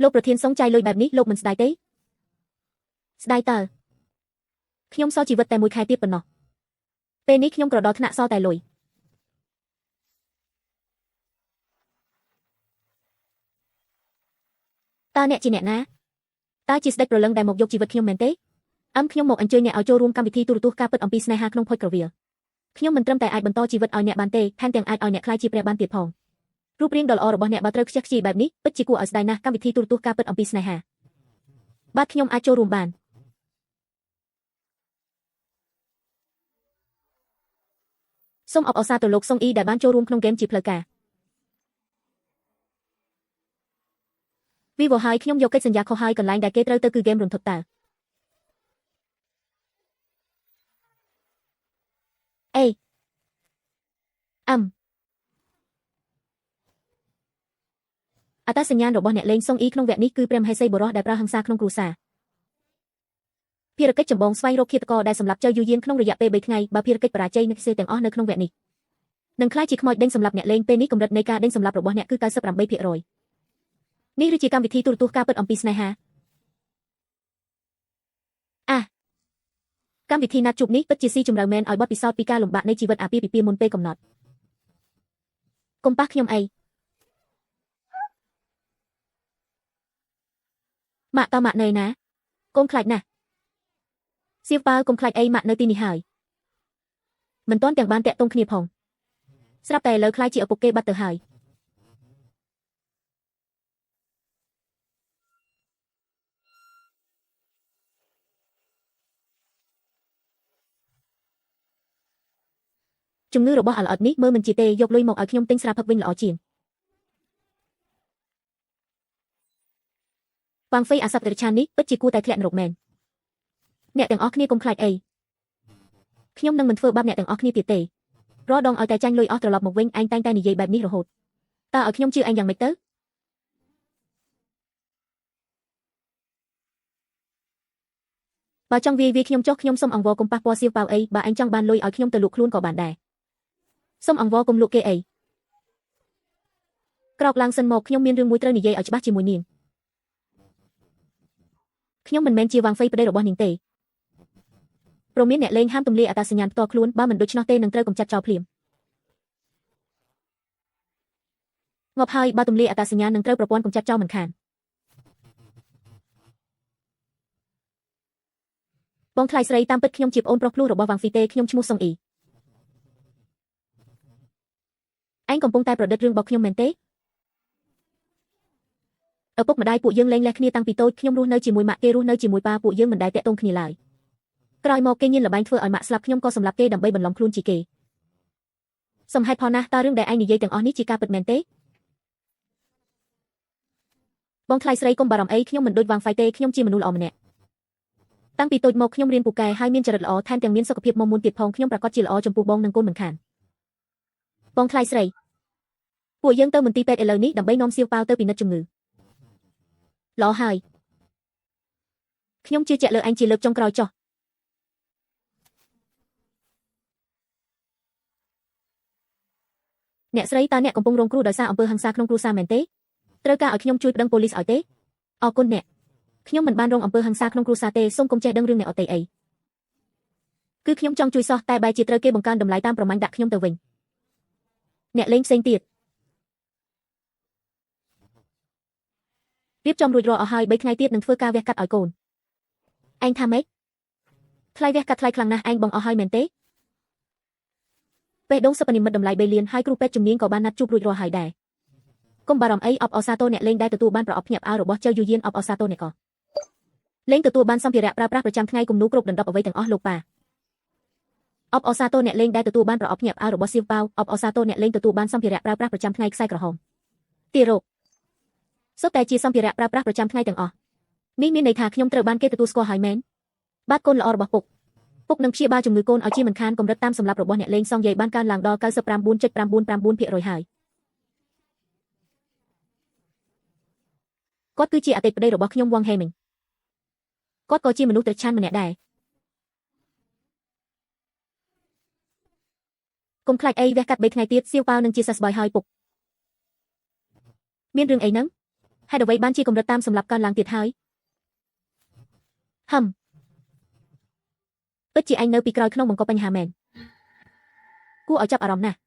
លោកប្រធានសុងចាយលុយបែបនេះលោកមិនស្ដាយទេស្ដាយតើខ្ញុំសល់ជីវិតតែមួយខែទៀតប៉ុណ្ណោះពេលនេះខ្ញុំក៏ដល់ថ្នាក់សល់តែលុយតើអ្នកជាអ្នកណាតើជាស្ដេចព្រលឹងដែលមកយកជីវិតខ្ញុំមែនទេអឹមខ្ញុំមកអញ្ជើញអ្នកឲ្យចូលរួមកម្មវិធីទូរទស្សន៍ការពិតអំពីស្នេហាក្នុងភុជក្រវៀលខ្ញុំមិនត្រឹមតែអាចបន្តជីវិតឲ្យអ្នកបានទេថែមទាំងអាចឲ្យអ្នកក្លាយជាព្រះបានទៀតផងរូបរាងដ៏ល្អរបស់អ្នកបើត្រូវខ្ជះខ្ជាយបែបនេះពិតជាគួរឲ្យស្ដាយណាស់កម្មវិធីទូរទស្សន៍ការពិតអំពីស្នេហាបាទខ្ញុំអាចចូលរួមបានសូមអបអរសាទរលោកសុងអ៊ីដែលបានចូលរួមក្នុងហ្គេមជាផ្លូវការវីវហើយខ្ញុំយកកិច្ចសន្យាខុសហើយកន្លែងដែលគេត្រូវទៅគឺហ្គេមរន្ធត់តើអេអឹមអត្តសញ្ញាណរបស់អ្នកលេងសុងអ៊ីក្នុងវគ្គនេះគឺព្រះមហេសីបុរសដែលប្រើហិង្សាក្នុងគ្រួសារភារកិច្ចចម្បងស្វែងរកឃាតករដែលសម្លាប់ចៅយូយានក្នុងរយៈពេល3ថ្ងៃបើភារកិច្ចបរាជ័យនឹងសេទាំងអស់នៅក្នុងវគ្គនេះនឹងក្លាយជាខ្មោចដេញសម្លាប់អ្នកលេងពេលនេះកម្រិតនៃការដេញសម្លាប់របស់អ្នកគឺ98%នេះគឺជាកម្មវិធីទូរទស្សន៍ការពិតអំពីស្នេហាអាកម្មវិធីណាត់ជួបនេះពិតជាស៊ីជម្រៅមែនឲ្យបទពិសោធន៍ពីការលំបាកនៃជីវិតអាពាហ៍ពិពាហ៍មុនពេលកំណត់កុំប៉ះខ្ញុំអីម៉ាក់តើម៉ាក់នៅណាកូនខ្លាចណាស់សៀវប៉ាវកុំខ្លាចអីម៉ាក់នៅទីនេះហើយមិនទាន់ទាំងបានតាក់ទងគ្នាផងស្រាប់តែឥឡូវខ្លាចជាឪពុកគេបាត់ទៅហើយជំងឺរបស់អាឡអត់នេះមើលមិនជាទេយកលុយមកឲ្យខ្ញុំទិញស្រាផឹកវិញល្អជាងវ៉ាងហ្វេអាសត្វតិរច្ឆាននេះពិតជាគួរតែធ្លាក់នរកមែនអ្នកទាំងអស់គ្នាកុំខ្លាចអីខ្ញុំនឹងមិនធ្វើបាបអ្នកទាំងអស់គ្នាទៀតទេរាល់ដងឲ្យតែចាញ់លុយអស់ត្រឡប់មកវិញឯងតែងតែនិយាយបែបនេះរហូតតើឲ្យខ្ញុំជឿឯងយ៉ាងម៉េចទៅបើចង់វាយខ្ញុំចុះខ្ញុំសុំអង្វរកុំប៉ះពាល់សៀវប៉ាវអីបើឯងចង់បានលុយឲ្យខ្ញុំទៅលក់ខ្លួនក៏បានដែរសុំអង្វរកុំលក់គេអីក្រោកឡើងសិនមកខ្ញុំមានរឿងមួយត្រូវនិយាយឲ្យច្បាស់ជាមួយនាងខ្ញុំមិនមែនជាវ៉ាងហ្វេប្តីរបស់នាងទេព្រមមានអ្នកលេងហាមទម្លាយអត្តសញ្ញាណផ្ទាល់ខ្លួនបើមិនដូច្នោះទេនឹងត្រូវកម្ចាត់ចោលភ្លាមងាប់ហើយបើទម្លាយអត្តសញ្ញាណនឹងត្រូវប្រព័ន្ធកម្ចាត់ចោលមិនខានបងថ្លៃស្រីតាមពិតខ្ញុំជាប្អូនប្រុសភ្លោះរបស់វ៉ាងហ្វីទេខ្ញុំឈ្មោះសុងអ៊ីឯងកំពុងតែប្រឌិតរឿងរបស់ខ្ញុំមែនទេឪពុកម្ដាយពួកយើងលែងលះគ្នាតាំងពីតូចខ្ញុំរស់នៅជាមួយម៉ាក់គេរស់នៅជាមួយប៉ាពួកយើងមិនដែលតាក់ទងគ្នាឡើយក្រោយមកគេញៀនល្បែងធ្វើឲ្យម៉ាក់ស្លាប់ខ្ញុំក៏សម្លាប់គេដើម្បីបន្លំខ្លួនជាគេសំហេតុផលណាស់តើរឿងដែលឯងនិយាយទាំងអស់នេះជាការពិតមែនទេបងថ្លៃស្រីកុំបារម្ភអីខ្ញុំមិនដូចវ៉ាងហ្វៃទេខ្ញុំជាមនុស្សល្អម្នាក់តាំងពីតូចមកខ្ញុំរៀនពូកែហើយមានចរិតល្អថែមទាំងមានសុខភាពមុំមុនទៀតផងខ្ញុំប្រាកដជាល្អចំពោះបងនិងកូនមិនខានបងថ្លៃស្រីពួកយើងទៅមន្ទីរពេទ្យឥឡូវនេះដើម្បីនាំសៀវប៉ាវទៅពិនិត្យជំងឺល្អហើយខ្ញុំជឿជាក់លើឯងជាលើកចុងក្រោយចុះអ្នកស្រីតើអ្នកកំពុងរងគ្រោះដោយសារអំពើហិង្សាក្នុងគ្រួសារមែនទេត្រូវការឲ្យខ្ញុំជួយប្តឹងប៉ូលីសឲ្យទេអរគុណអ្នកខ្ញុំមិនបានរងអំពើហិង្សាក្នុងគ្រួសារទេសូមកុំចេះដឹងរឿងអ្នកអតីអីគឺខ្ញុំចង់ជួយសោះតែបែរជាត្រូវគេបង្កើនតម្លៃតាមប្រមាញ់ដាក់ខ្ញុំទៅវិញអ្នកលេងផ្សេងទៀតរៀបចំរួចរាល់អស់ហើយ3ថ្ងៃទៀតនឹងធ្វើការវះកាត់ឲ្យកូនឯងថាម៉េចថ្លៃវះកាត់ថ្លៃខ្លាំងណាស់ឯងបងអស់ហើយមែនទេបេះដូងសិប្បនិមិត្តតម្លៃ3លានហើយគ្រូពេទ្យជំនាញក៏បានណាត់ជួបរួចរាល់ហើយដែរកុំបារម្ភអីអបអរសាទរអ្នកលេងដែលទទួលបានប្រអប់ភ្ញាក់ផ្អើលរបស់ចៅយូយានអបអរសាទរអ្នកក៏លេងទទួលបានសម្ភារៈប្រើប្រាស់ប្រចាំថ្ងៃគំនូគ្រប់ដណ្ដប់អ្វីទាំងអស់លោកប៉ាអបអរសាទរអ្នកលេងដែលទទួលបានប្រអប់ភ្ញាក់ផ្អើលរបស់សៀវប៉ាវអបអរសាទរអ្នកលេងទទួលបានសម្ភារៈប្រើប្រាស់ប្រចាំថ្ងៃខ្សែក្រហមទារកសុទ្ធតែជាសម្ភារៈប្រើប្រាស់ប្រចាំថ្ងៃទាំងអស់នេះមានន័យថាខ្ញុំត្រូវបានគេទទួលស្គាល់ហើយមែនបាទកូនល្អរបស់ពុកពុកនឹងព្យាបាលជំងឺកូនឲ្យជាមិនខានកម្រិតតាមសម្លាប់របស់អ្នកលេងសងយាយបានកើនឡើងដល់ 99.999% ហើយគាត់គឺជាអតីតប្តីរបស់ខ្ញុំវ៉ាងហេមីងគាត់ក៏ជាមនុស្សត្រឆានម្នាក់ដែរកុំខ្លាចអីវះកាត់3ថ្ងៃទៀតសៀវប៉ាវនឹងជាសះស្បើយហើយពុកមានរឿងអីហ្នឹង ហេតុអ្វីបានជាកម្រិតតាមសម្លាប់កើនឡើងទៀតហើយហឹមពិតជាឯងនៅពីក្រោយខ្នងបង្កបញ្ហាមែនគួរឲ្យចាប់អារម្មណ៍ណាស់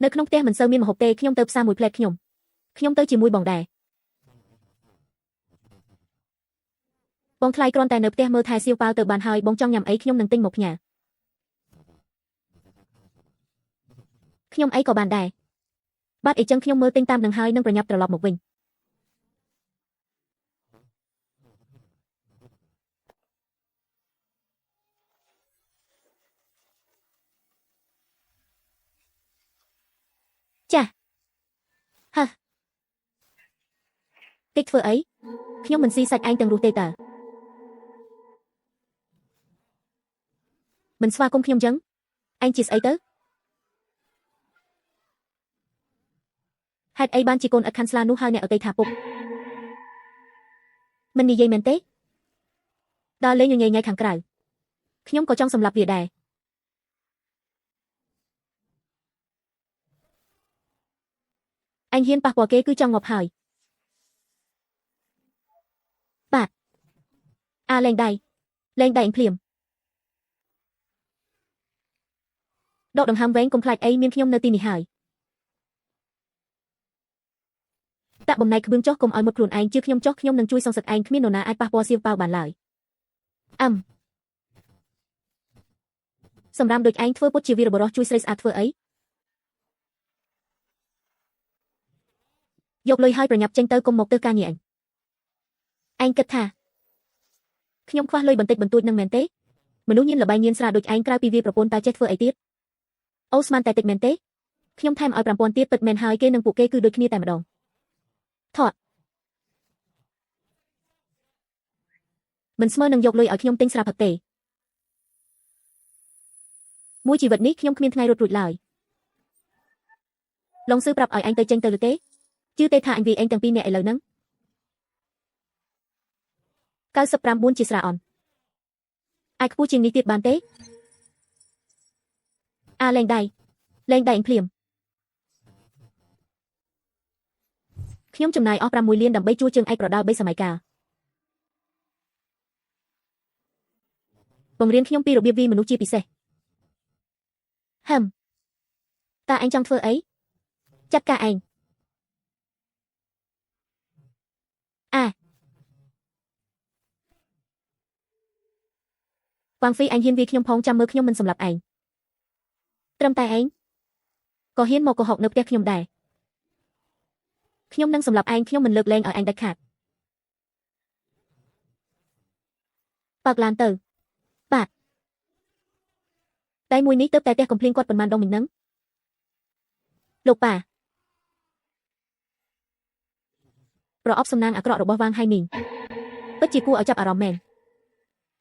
នៅក្នុងផ្ទះមិនសូវមានម្ហូបទេខ្ញុំទៅផ្សារមួយផ្លែតខ្ញុំទៅជាមួយបងដែរបងថ្លៃគ្រាន់តែនៅផ្ទះមើលថែសៀវប៉ាវទៅបានហើយបងចង់ញ៉ាំអីខ្ញុំនឹងទិញមកផ្ញើខ្ញុំអីក៏បានដែរបាទអីចឹងខ្ញុំមើលទិញតាមនឹងហើយនឹងប្រញាប់ត្រឡប់មកវិញចាហឺតិចធ្វើអីខ្ញុំមិនស៊ីសាច់ឯងទាំងរស់ទេតើមិនស្វាគមន៍ខ្ញុំចឹងឯងជាស្អីទៅហេតុអីបានជាកូនឥតខាន់ស្លានោះហើយអ្នកអតីថាពុកមិននិយាយមែនទេដល់លេងញញញ៉ៃខាងក្រៅខ្ញុំក៏ចង់សម្លាប់វាដែរអញហ៊ានប៉ះពាល់គេគឺចង់ងាប់ហើយបាទអាលែងដៃលែងដៃអញភ្លាមដកដង្ហើមវែងកុំខ្លាចអីមានខ្ញុំនៅទីនេះហើយតាក់បំណែកក្បឿងចុះកុំឲ្យមុតខ្លួនឯងជឿខ្ញុំចុះខ្ញុំនឹងជួយសងសឹកឯងគ្មាននរណាអាចប៉ះពាល់សៀវប៉ាវបានឡើយអឹមសម្រាប់ដូចឯងធ្វើពុតជាវីរបុរសជួយស្រីស្អាតធ្វើអីយកលុយហើយប្រញាប់ចេញទៅកុំមកទើសការងារអញឯងគិតថាខ្ញុំខ្វះលុយបន្តិចបន្តួចនឹងមែនទេមនុស្សញៀនល្បែងញៀនស្រាដូចឯងក្រៅពីវាប្រពន្ធតើចេះធ្វើអីទៀតអូស្មានតែតិចមែនទេខ្ញុំថែមឲ្យ5000ទៀតពិតមែនហើយគេនឹងពួកគេគឺដូចគ្នាតែម្ដងថតមិនស្មើនឹងយកលុយឲ្យខ្ញុំទិញស្រាផឹកទេមួយជីវិតនេះខ្ញុំគ្មានថ្ងៃរត់រួចឡើយឡុងស៊ឺប្រាប់ឲ្យអញទៅចេញទៅឬទេជឿទេថាអញវាឯងទាំងពីរនាក់ឥឡូវហ្នឹង99ជាស្រាអន់អាចខ្ពស់ជាងនេះទៀតបានទេអាលែងដៃលែងដៃអញភ្លាមខ្ញុំចំណាយអស់6លានដើម្បីជួលជើងឯកប្រដាល់3សម័យកាលបង្រៀនខ្ញុំពីរបៀបវាមនុស្សជាពិសេសហឹមតើឯងចង់ធ្វើអីចាត់ការឯងអាវ៉ាងហ្វីឯងហ៊ានវាខ្ញុំផងចាំមើលខ្ញុំមិនសម្លាប់ឯងត្រឹមតែឯងក៏ហ៊ានមកកុហកនៅផ្ទះខ្ញុំដែរខ្ញុំនឹងសម្លាប់ឯងខ្ញុំមិនលើកលែងឲ្យឯងដាច់ខាតបើកឡានទៅបាទតែមួយនេះទៅតែផ្ទះកំភ្លៀងគាត់ប៉ុន្មានដងមិញហ្នឹងលោកប៉ាប្រអប់សំណាងអាក្រក់របស់វ៉ាងហៃមីងពិតជាគួរឲ្យចាប់អារម្មណ៍មែន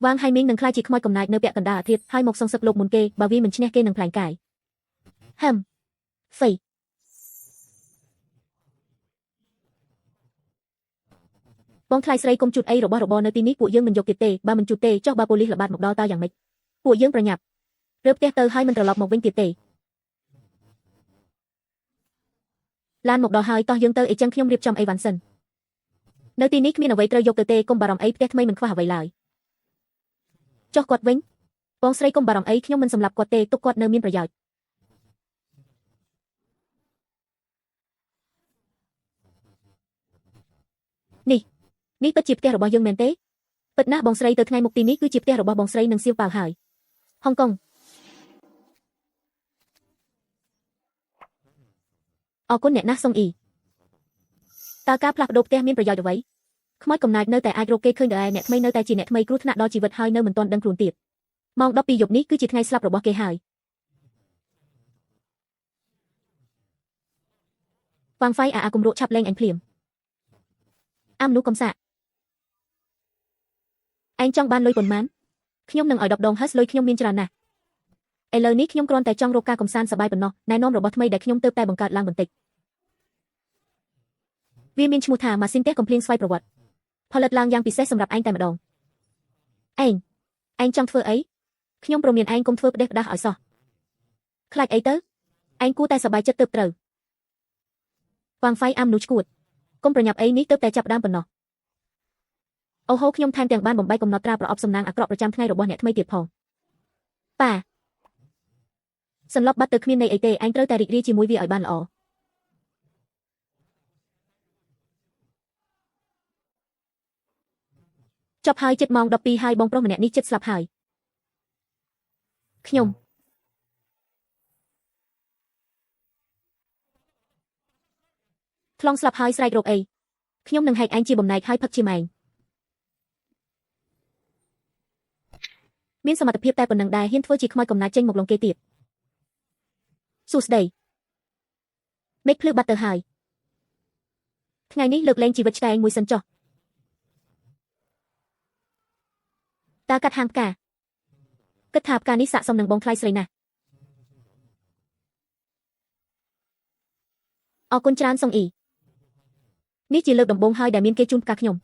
វ៉ាងហៃមីងនឹងក្លាយជាខ្មោចកំណាចនៅពាក់កណ្ដាលអាទិត្យហើយមកសងសឹកលោកមុនគេបើវាមិនឈ្នះគេនឹងផ្លែងកាយហឹមហ្វៃបងថ្លៃស្រីកុំជូតអីរបស់របរនៅទីនេះពួកយើងមិនយកទៀតទេបើមិនជូតទេចុះបើប៉ូលីសល្បាតមកដល់តើយ៉ាងម៉េចពួកយើងប្រញាប់រើផ្ទះទៅហើយមិនត្រឡប់មកវិញទៀតទេឡានមកដល់ហើយតោះយើងទៅអីចឹងខ្ញុំរៀបចំអីវ៉ាន់សិននៅទីនេះគ្មានអ្វីត្រូវយកទៅទេកុំបារម្ភអីផ្ទះថ្មីមិនខ្វះអ្វីឡើយចុះគាត់វិញបងស្រីកុំបារម្ភអីខ្ញុំមិនសម្លាប់គាត់ទេទុកគាត់នៅមានប្រយោជន៍នេះពិតជាផ្ទះរបស់យើងមែនទេពិតណាស់បងស្រីទៅថ្ងៃមុខទីនេះគឺជាផ្ទះរបស់បងស្រីនិងសៀវប៉ាវហើយហុងកុងអរគុណអ្នកណាស់សុងអ៊ីតើការផ្លាស់ប្ដូរផ្ទះមានប្រយោជន៍អ្វីខ្មោចកំណាចនៅតែអាចរកគេឃើញដែរអ្នកថ្មីនៅតែជាអ្នកថ្មីគ្រោះថ្នាក់ដល់ជីវិតហើយនៅមិនទាន់ដឹងខ្លួនទៀតម៉ោង12យប់នេះគឺជាថ្ងៃស្លាប់របស់គេហើយវ៉ាងហ្វៃអាគំរក់ឆាប់លែងអញភ្លាមអាមនុស្សកំសាកឯងចង់បានលុយប៉ុន្មានខ្ញុំនឹងឲ្យ10ដងហឹសលុយខ្ញុំមានច្រើនណាស់ឥឡូវនេះខ្ញុំគ្រាន់តែចង់រកការកំសាន្តសប្បាយប៉ុណ្ណោះណែនាំរបស់ថ្មីដែលខ្ញុំទើបតែបង្កើតឡើងបន្តិចវាមានឈ្មោះថាម៉ាស៊ីនផ្ទះកំភ្លៀងស្វ័យប្រវត្តិផលិតឡើងយ៉ាងពិសេសសម្រាប់ឯងតែម្ដងឯងចង់ធ្វើអីខ្ញុំព្រមានឯងកុំធ្វើផ្ដេសផ្ដាស់ឲ្យសោះ ខ្លាចអីទៅឯងគួរតែសប្បាយចិត្តទើបត្រូវវ៉ាងហ្វៃអាំនោះឈួតកុំប្រញាប់អីនេះទើបតែចាប់ផ្ដើមប៉ុណ្ណោះអូហូខ្ញុំថែមទាំងបានបំបែកកំណត់ត្រាប្រអប់សំណាងអាក្រក់ប្រចាំថ្ងៃរបស់អ្នកថ្មីទៀតផងប៉ាសន្លប់បាត់ទៅគ្មានន័យអីទេឯងត្រូវតែរីករាយជាមួយវាឲ្យបានល្អចប់ហើយជិតម៉ោង12ហើយបងប្រុសម្នាក់នេះជិតស្លាប់ហើយខ្ញុំខ្លងស្លាប់ហើយស្រែករកអីខ្ញុំនឹងហែកឯងជាបំណែកហើយផឹកជាម៉ែងមានសមត្ថភាពតែប៉ុណ្្នឹងដែរហ៊ានធ្វើជាខ្មោចកំណាចចេញមកលងគេទៀតសួស្តីមេឃភ្លឺបាត់ទៅហើយថ្ងៃនេះលើកលែងជីវិតឆ្កែមួយសិនចុះតើកាត់ហាងផ្កាគិតថាផ្កានេះស័ក្តិសមនឹងបងថ្លៃស្រីណាស់អរគុណច្រើនសុងអ៊ីនេះជាលើកដំបូងហើយដែលមានគេជូនផ្កាខ្ញុំ